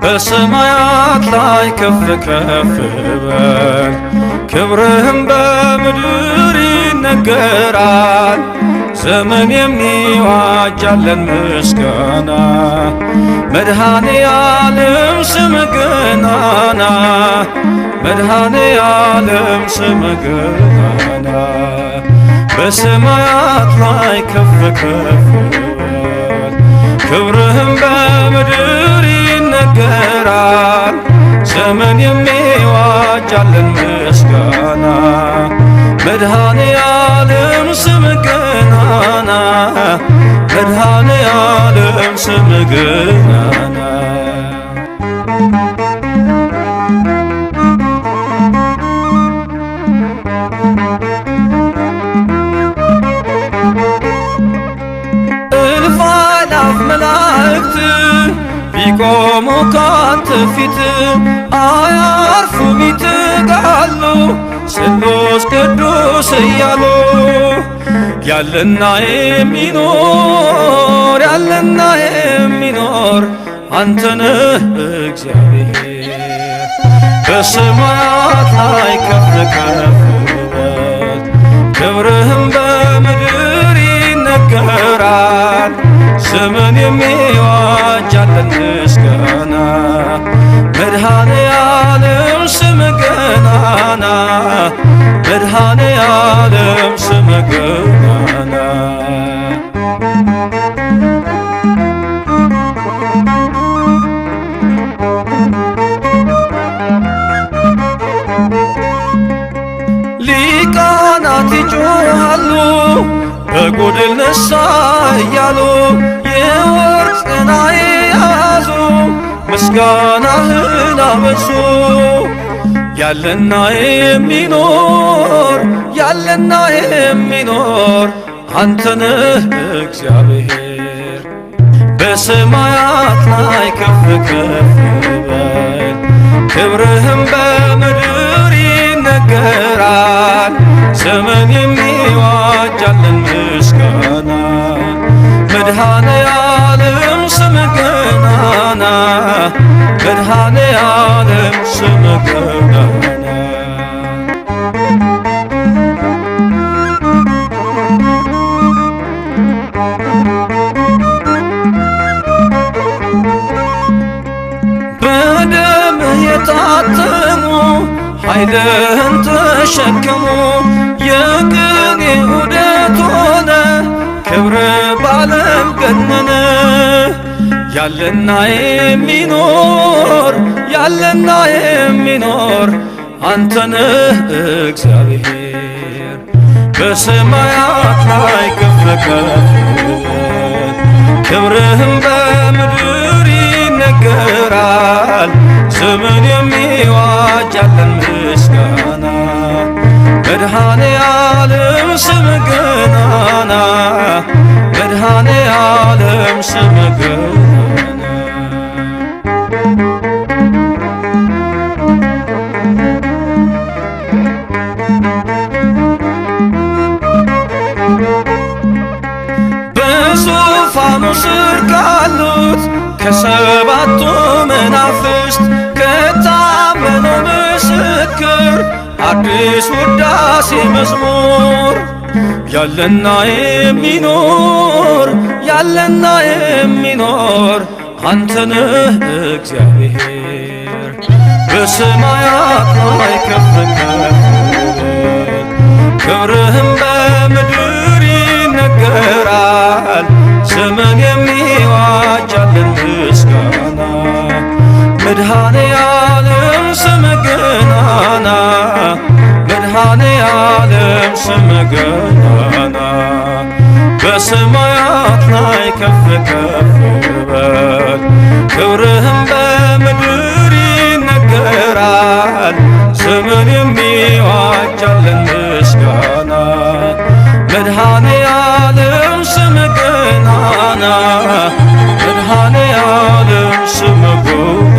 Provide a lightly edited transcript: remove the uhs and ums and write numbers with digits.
በሰማያት ላይ ከፍ ከፍ በል፣ ክብርህም በምድር ይነገራል። ዘመን የሚዋጃለን ምስጋና፣ መድኃኔ ዓለም ስምህ ገናና፣ መድኃኔ ዓለም ስምህ ገናና። በሰማያት ላይ ከፍ ከፍ በል፣ ክብርህም በምድር ይነገራል። ዘመን የሚዋጃለን ምስጋና፣ መድኃኔ ዓለም ስምህ ገናና፣ መድኃኔ ዓለም ስምህ ገናና። እልፍ አእላፍ መላእክት ቢቆሙ ካንተ ፊት፣ አያርፉም ይተጋሉ ስሉስ ቅዱስ እያሉ። ያለና የሚኖር፣ ያለና የሚኖር፣ አንተ ነህ እግዚአብሔር። በሰማያት ላይ ከፍ ከፍ በል፣ ክብርህም በምድር ይነገራል። ዘመን የሚዋጃለን ምስጋና፣ መድኃኔ ዓለም ስምህ ገናና፣ መድኃኔ ዓለም ስምህ ገናና። ሊቃናት ይጮኻሉ በጎድል ነሳ እያሉ፣ የወርቅ ጽና የያዙ ምስጋናህን አበዙ። ያለና የሚኖር፣ ያለና የሚኖር፣ አንተ ነህ እግዚአብሔር። በሰማያት ላይ ከፍ ከፍ በል፣ ክብርህም በምድር ይነገራል። ዘመን የሚዋጃለን ምስጋና፣ መድኃኔ ዓለም ስምህ ገናና፣ መድኃኔ ዓለም ስምህ ገናና። በደምህ የታተሙ ኃይልህን ተሸክሙ፣ የቅኔ ዑደት ሆነ ክብር ባለም ገነነ። ያለና የሚኖር፣ ያለና የሚኖር፣ አንተ ነህ እግዚአብሔር። በሰማያት ላይ ከፍ ከፍ በል፣ ክብርህም በምድር ይነገራል። ዘመን የሚዋጃለን ምስጋና፣ መድኃኔ ዓለም ስምህ ገናና፣ መድኃኔ ዓለም ስምህ ገናና። በዙፋኑ ስር ካሉት ከሰባቱ መናፍስት፣ ከታመነው ምስክር አዲስ ውዳሴ መዝሙር። ያለና የሚኖር፣ ያለና የሚኖር፣ አንተ ነህ እግዚአብሔር። በሰማያት ላይ ከፍ ከፍ በል፣ ክብርህም በምድር ይነገራል። ዘመን የሚዋጃለን ምስጋና፣ መድኃኔ ዓለም ስምህ ገናና፣ መድኃኔ ዓለም ስምህ ገናና። በሰማያት ላይ ከፍ ከፍ በል፣ ክብርህም በምድር ይነገራል። ዘመን የሚዋጃለን ምስጋና፣ መድኃኔ ዓለም ገናና፣ መድኃኔ ዓለም ስምህ።